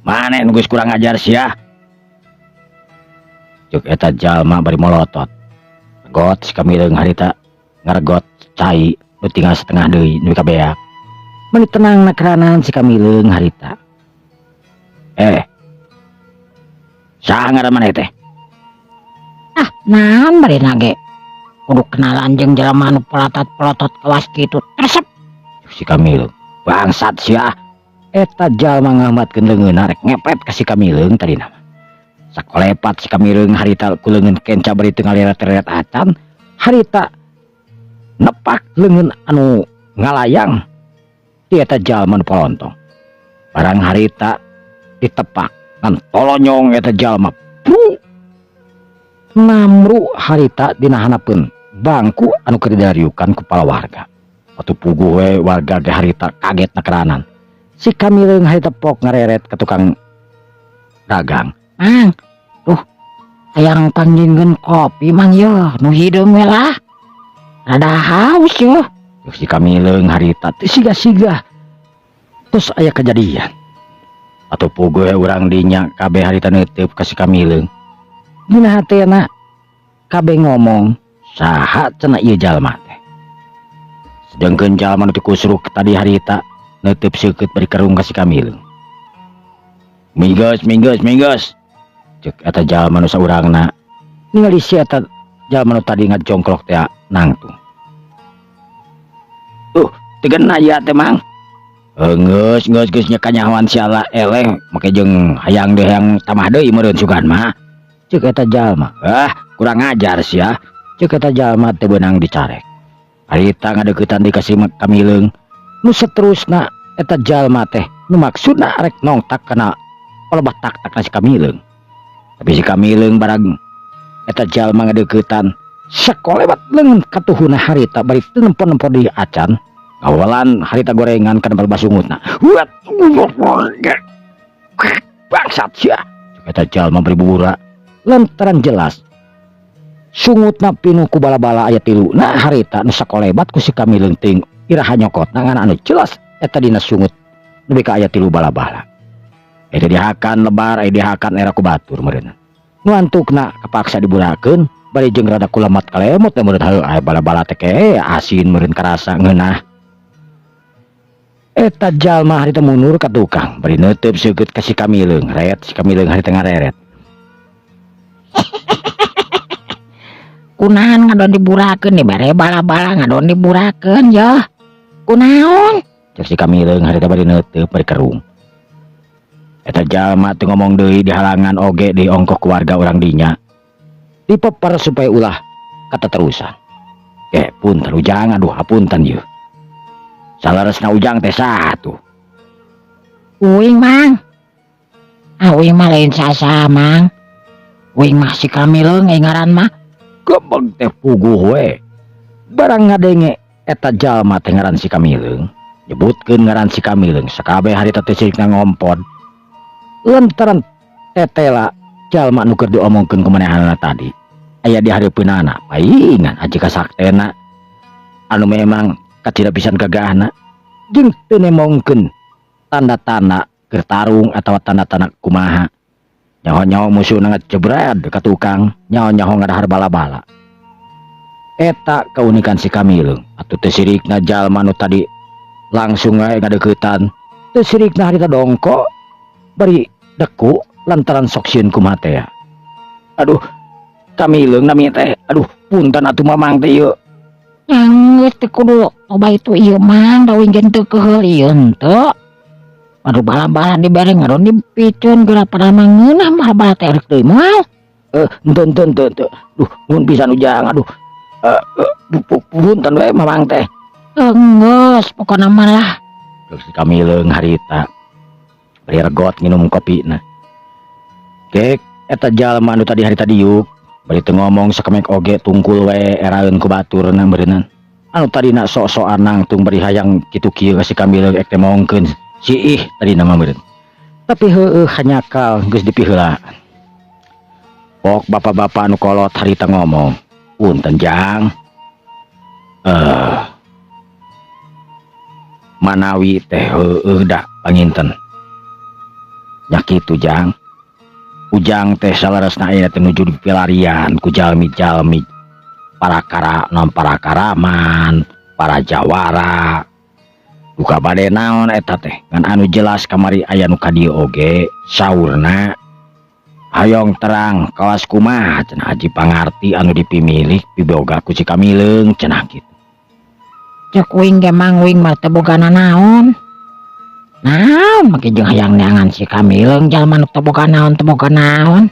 Maneh nu geus kurang ajar sia. Ceuk eta jalma bari molotot. Regot si Kamileung harita ngaregot cai nu tinggal setengah deui nu kabeak. Meuni tenang nakeranan si Kamileung harita. Eh. Saha ngaran maneh teh? Ah, naon bari nage? Kudu kenalan jeung jelema nu polotot-polotot kawas kitu resep. Si Kamileung. Bangsat sia. Eta jalma ngamatkeun leungeunna rek ngepret ka si Kamileung tadina mah. Sakolepat si Kamileung harita ku leungeun kenca bari teu ngaleret-leret acan, harita nepak leungeun anu ngalayang ti eta jalma nu polontong. Barang harita ditepak ngan tolonyong eta jalma. Pru! Namru harita dina hanapeun bangku anu keur didariukan ku para warga. Atuh puguh we warga ge harita kaget nakeranan. Si Kamileung harita pok ngareret ka tukang dagang. Mang, duh, hayang panggingkeun kopi, Mang, yeuh, nu hideung we lah. Rada haus yeuh. Si Kamileung harita teu siga-siga. Terus aya kejadian. Atuh puguh we urang dinya kabeh harita neuteub ka si Kamileung. Dina hatena kabeh ngomong saha cenah ieu jalma teh. Sedengkeun jalma nu tikusruk tadi harita neuteub seukeut bari kerung ka si Kamileung. Minggeus, minggeus, minggeus. Ceuk eta jalma nu saurangna ningali si eta jalma nu tadi ngajongklok teh nangtung. Tuh, teu geuna ieu teh, Mang. Geus, geus, geus nya kanyahoan sia lah eleh make jeung hayang deui hayang tamah deui meureun sugan mah. Ceuk eta jalma. Ah, kurang ajar sia. Ceuk eta jalma teu beunang dicarek. Harita ngadeuketan deui ka si Kamileung. Nu saterusna eta jalma teh nu maksudna rek nongtak kana palebah tak-takna si Kamileung. Tapi si Kamileung barang eta jalma ngadeuketan sakolebat leungeun katuhuna harita bari teu nempo-nempo deui acan. Ngawalan harita gorengan kana palebah sungutna. Huat! Bangsat sia. Ceuk eta jalma bari bubura. Lantaran jelas sungutna pinuh ku bala-bala aya tilu. Nah harita nu sakolebat ku si Kamileung ting Iraha nyokotna, ngan anu jelas eta dina sungut nepi ka aya tilu bala-bala. Eta dihakan lebar, aya dihakan era ku batur meureun. Nu antukna kapaksa diburakeun bari jeung rada kulamat kalemot teh meureun, heuh, aya bala-bala teh ke asin meureun, karasa ngeunah. Eta jalma harita mundur ka tukang bari neuteup seukeut ka si Kamileung, ret si Kamileung harita ngareret. Kunaon ngadon diburakeun, dibere bala-bala ngadon diburakeun yeuh. Kunaon? Cek si Kamileung harita bari neuteup bari kerung. Eta jalma teu ngomong deui, dihalangan oge di ongkoh keluarga urang dinya. Dipeper supaya ulah kateterusan. Eh, punten Ujang, aduh hapunten yeuh. Saleresna Ujang teh saha tuh? Uing, Mang. Ah, uing mah lain sasa, Mang. Uing mah si Kamileung ai ngaran mah. Gebeg teh puguh we. Barang ngadenge eta jalma teh ngaran si Kamileung, nyebutkeun ngaran si Kamileung, sakabeh harita teh sirikna ngompod. Lantaran tetela jalma nu keur diomongkeun ku manehanana tadi aya di hareupeunana, paingan aji kasaktena anu memang kacida pisan gagahna jeung teu nemongkeun tanda-tanda keur tarung atawa tanda-tanda kumaha. Nyaho-nyaho musuhna ngejebred ka tukang, nyaho-nyaho ngadahar bala-bala. Eta keunikan si Kamileung. Atuh teu sirikna jalma nu tadi langsung wae ngadeuketan, teu sirikna harita dongko bari deku lantaran sok sieun kumaha teh. Aduh, Kamileung nami teh, aduh punten atuh Mamang teh ieu. Geus teu kudu loba itu ieu, Mang, da uing ge teu keuheul ieu henteu. Aduh, bala-bala dibere ngadon dipicun geura, padahal mah ngeunah bala-bala teh, rek deui moal. Henteu henteu henteu henteu. Duh, nuhun pisan Ujang, aduh. Punten we Mamang teh. Geus pokona mah lah. Terus si Kamileung harita bari regot nginum kopina. Kek eta jalma anu tadi harita diuk bari teu ngomong sakemek oge, tungkul we eraeun ku baturna meureunnan. Anu tadina sok-sokan nangtung bari hayang kitu kieu ka si Kamileung ek temongkeun si ih tadina mah meureun. Tapi heueuh, hanyakal geus dipiheulaan. Pok bapak-bapak anu kolot harita ngomong, "Punten Jang. Manawi teh heueuh da panginten. Nya kitu Jang. Ujang teh saleresna aya teh nuju dipilarian ku jalmi-jalmi parakara non parakaraman, para jawara. Duka bade naon eta teh, ngan anu jelas kamari aya nu ka dieu oge saurna hayong terang kawas kumaha cenah Haji Pangarti anu dipimilik piboga ku si Kamileung cenah kitu." Cek uing ge, Mang, uing mah teu boga nanaon. Naon make jeung hayang neangan si Kamileung, jalma nu teu boga naon, teu boga naon.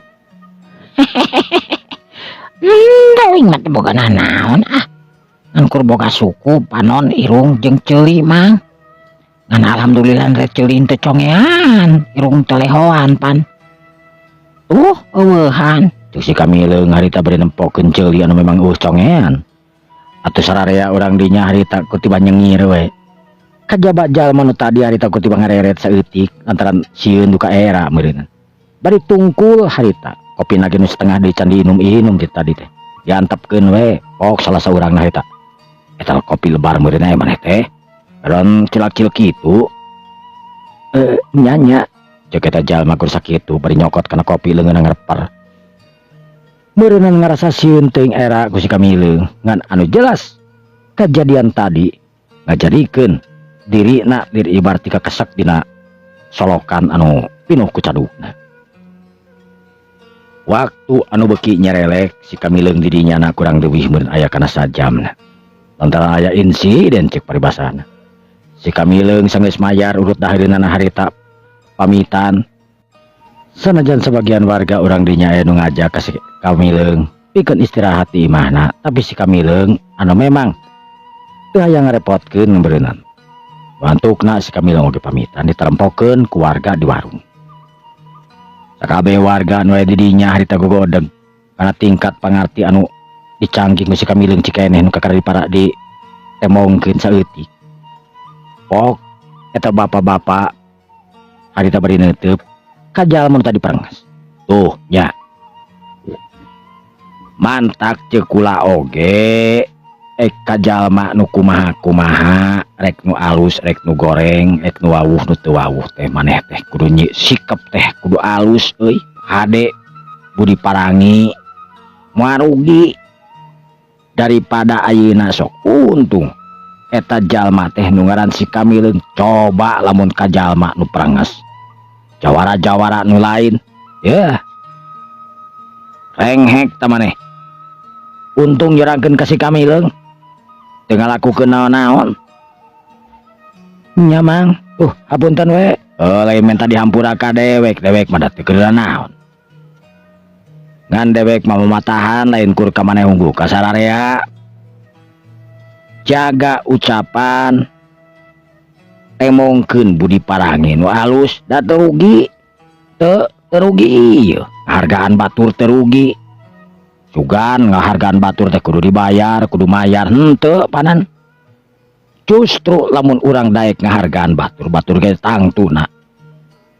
Da uing mah teu boga nanaon ah. Ngan kur boga suku, panon, irung jeung ceuli, Mang. Ngan alhamdulillah rek ceuli teu congean, irung teu lehoan pan. Tuh eueuhan. Cek si Kamileung harita bari nempokeun ceuli anu memang eueuh congean. Atuh sararea urang dinya harita kutiba nyengir we. Kajaba jalma nu tadi harita kutiba ngareret saeutik lantaran sieun duka era meureunna. Bari tungkul harita, kopi lagi nu setengah deui can diinum-inum ti tadi teh. Diantepkeun we, pok salah saurangna harita. Eta kopi lebar meureunna maneh teh. Ron cilak-cilak kitu. Nya nya. Cek eta jalma kur sakitu bari nyokot kana kopi leungeunna ngereper. Meureunnan ngarasa sieun teuing era ku si Kamileung, ngan anu jelas kejadian tadi ngajadikeun dirina diri ibarat kakesek dina solokan anu pinuh ku cadukna. Waktu anu beuki nyerelek si Kamileung di dinya na kurang leuwih meureun aya kana sajamna. Lantaran aya insiden cek paribasana. Si Kamileung sanggeus mayar urut dahareunana harita pamitan. Sanajan sebagian warga urang dinya aya nu ngajak ka si Kamileung pikeun istirahat di imahna, tapi si Kamileung anu memang teu hayang ngarepotkeun meureunnan. Bantukna si Kamileung oge pamitan ditarempokeun ku warga di warung. Sakabeh warga anu aya di dinya harita gogodeg kana tingkat pangarti anu dicangking ku si Kamileung cikeneh nu kakara dipara di temongkeun saeutik. Pok eta bapak-bapak harita bari neuteub ka jalma nu tadi parenges. Tuh nya. Mantak ceuk kula oge Ka jalma nu kumaha-kumaha, rek nu alus, rek nu goreng, rek nu wawuh, nu teu wawuh teh, maneh teh kudu sikep teh kudu alus euy, hade, budi parangi, moal rugi. Daripada ayeuna sok untung eta jalma teh nu ngaran si Kamileung. Coba lamun ka jalma nu pranges, jawara-jawara nu lain ya, renghek ta maneh. Untung nyerangkeun ka si Kamileung, teu ngalakukeun naon-naon nya, Mang. Hapunten we. Oh, lain minta dihampura ka dewek, dewek mah da teu keur naon, ngan dewek mah mamatahan lain kur ka maneh unggul, ka sararea. Jaga ucapan, temongkeun budi parangi nu alus, da teu rugi, teu teu rugi ieu ngahargaan batur. Teu rugi. Sugan ngahargaan batur teh kudu dibayar, kudu mayar, henteu panan. Justru lamun urang daek ngahargaan batur, batur ge tangtuna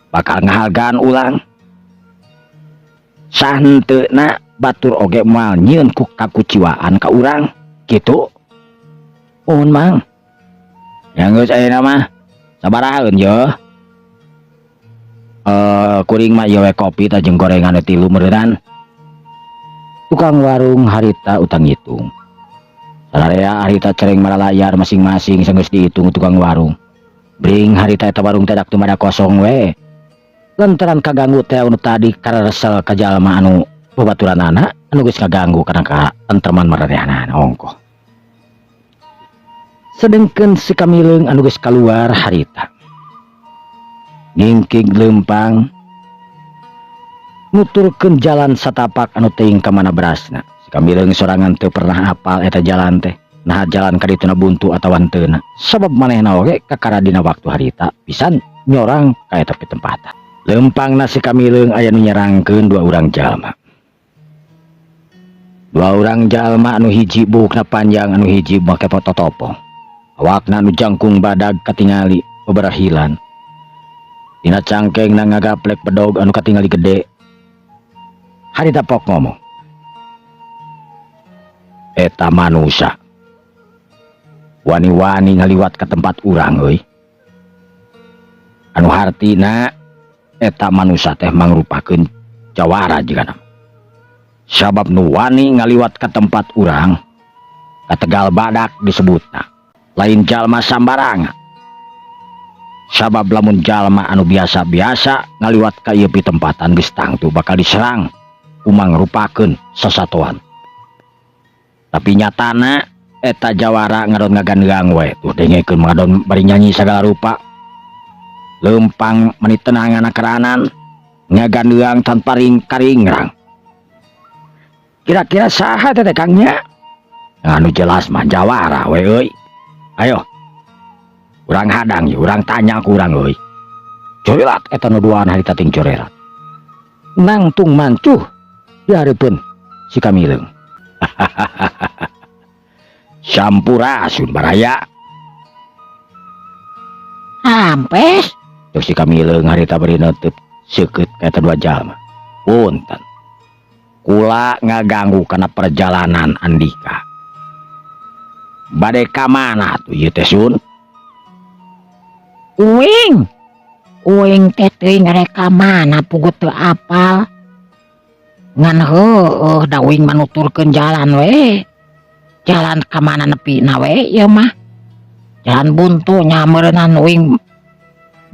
bakal ngahargaan urang. Sahenteuna batur oge moal nyieun ku kakuciwaan ka urang kitu. Mohon, Mang. Yang geus, ayeuna mah sabarahaeun ye? Eh, kuring mah ieu we kopi tah jeung gorengan tilu meureunnan. Tukang warung harita utang ngitung. Sararea harita cereng maralayar masing-masing. Sanggeus dihitung tukang warung. Bring harita eta warung teh dak tumada kosong we. Lantaran kaganggu teh anu tadi, karesel ka jalma anu babaturanana anu geus kaganggu kana kaentreman maranehanana ongkoh. Sedengkeun si Kamileung anu geus kaluar harita, ngingkig leumpang nuturkeun jalan satapak anu teuing ka mana berasna. Si Kamileung sorangan teu pernah apal eta jalan teh. Nah, jalan ka dituna buntu atawa henteuna. Sabab manehna oge kakara dina waktu harita pisan nyorang ka eta pitempatan. Leumpangna si Kamileung aya nu nyerangkeun dua urang jalma. Dua urang jalma, anu hiji buukna panjang, anu hiji make totopong. Awakna anu jangkung badag katingali beberahilan. Dina cangkengna ngagaplek bedog anu katingali gede. Harita pok ngomong. Eta manusia wani-wani ngaliwat ke tempat urang euy. Anu hartina eta manusia teh mangrupakeun jawara jigana. Sabab nu wani ngaliwat ke tempat urang ka Tegal Badak disebutna. Lain jalma sambarangan. Sabab lamun jalma anu biasa-biasa ngaliwat ka ieu pitempatan, geus tangtu bakal diserang ku mangrupakeun sasatoan. Tapi nyatana eta jawara ngadon ngagandeang we tuh, dengekeun ngadon bari nyanyi sagala rupa. Leumpang meni tenang keranan ngagandeang tanpa ring karingrang. Kira-kira saha teh, Kang, nya? Anu jelas mah jawara we euy. Ayo. Urang hadang ye, urang tanya ku urang euy. Corelat eta nu duaan harita ting corelat. Nangtung mancuh di hareupeun si Kamileung. Sampurasun, baraya. Rampes. Terus si Kamileung harita bari neunteup seukeut ka eta dua jalma. Punten. Kula ngaganggu kana perjalanan andika. Bade ka mana tuh ieu teh, Sun? Uing. Uing teh teuing rek ka mana, puguh teu apal. Ngan heueuh da uing mah nuturkeun jalan we. Jalan ka mana nepina we ieu mah. Jalan buntu nya meureunan uing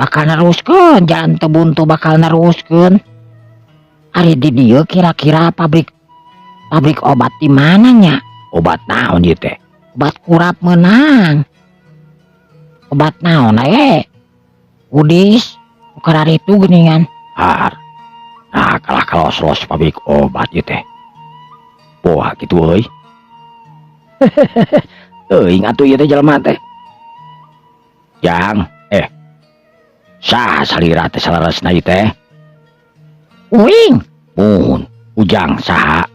bakal neruskeun, jalan teu buntu bakal neruskeun. Ari di dieu kira-kira pabrik pabrik obat di mana nya? Obat naon ieu teh? Obat kurap meunang. Obat naon we? Kudis, itu geuningan. Har. Nah, kalah kalos-los pabrik obat ieu teh. Poa kitu euy. Teuing atuh ieu teh jelema teh. Jang, eh. Saha salira teh saleresna ieu teh? Uing. Muhun, Ujang saha?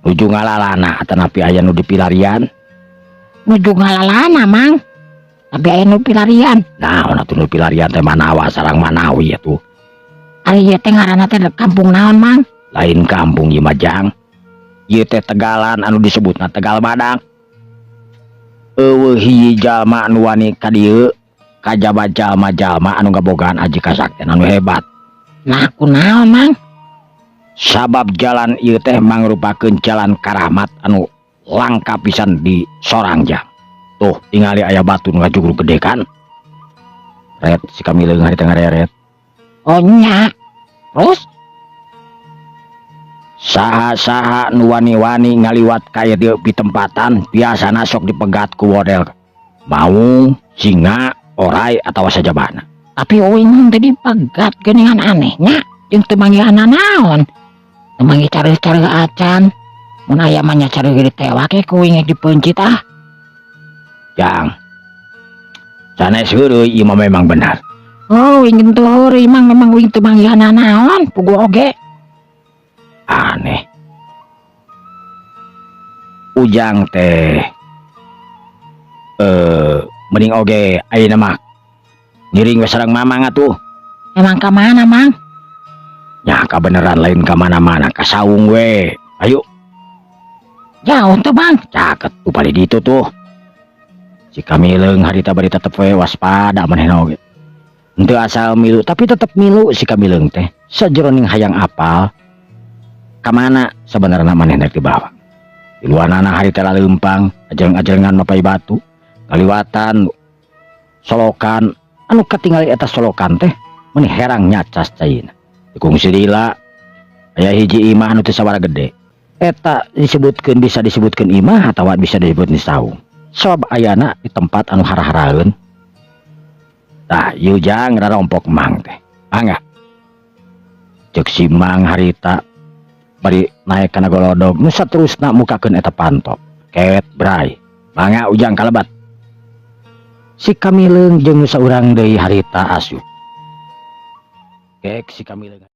Nuju ngalalana atanapi aya nu dipilarian? Nuju ngalalana, Mang. Tapi aya nu pilarian. Naon atuh nu pilarian teh, manawa sarang manawi atuh? Ari ieu teh ngaranna teh kampung naon, Mang? Lain kampung ieu mah, Jang. Ieu teh tegalan anu disebutna Tegal Badak. Euweuh hiji jalma anu wani ka dieu kajaba jalma-jalma anu ngabogaan aji kasaktian anu hebat. Nah, kunaon, Mang? Sabab jalan ieu teh mangrupakeun jalan karamat anu langka pisan di Sorang, Jang. Tuh, tingali aya batu nu ngajugrug gede kan. Ret si kamileung harita ngareret. Oh nya. Terus? Saha-saha nu wani-wani ngaliwat ka ieu pitempatan biasana sok dipegat ku model maung, singa, orai atawa sajabana. Tapi uing teh dipegat geuningan, anehnya jeung teu manggihan naon. Teu manggih careuh-careuh acan. Mun aya mah nya careuh ge ditewak ke ku uing dipeuncit ah. Jang. Sanes heureuy ieu mah, memang benar. Oh, uing teu heureuy, Mang, memang uing teu manggihan naon puguh oge. Aneh. Ujang teh mending oge ayeuna mah ngiring we sareng Mamang atuh. Emang ka mana, Mang? Nya kabeneran lain ka mana-mana, ka saung we. Ayo. Jauh tuh, Bang? Caket tuh paling ditu tuh. Si Kamileung harita bari tetep we waspada manehna oge. Henteu asal milu, tapi tetep milu si Kamileung teh. Sajeroning hayang apal kamana sebenarnya manehna dibawa. Di luanana harita laleumpang, ajeng-ajengan mapai batu, kaliwatan solokan anu katingali eta solokan teh meuni herang nyacas caina. Dikungsi lila aya hiji imah anu teu sabaraha gede. Eta disebutkeun, bisa disebutkeun imah atawa bisa disebut saung. Sabab ayana di tempat anu hara-haraeun. Tah, ieu Jang, rarompok Mang teh. Mangga. Ceuk si Mang harita bari naek kana golodog nu saterusna mukakeun eta panto. Ket bray. Mangga Ujang kalebat. Si Kamileung jeung nu saurang deui harita asup. Kek si Kamileung.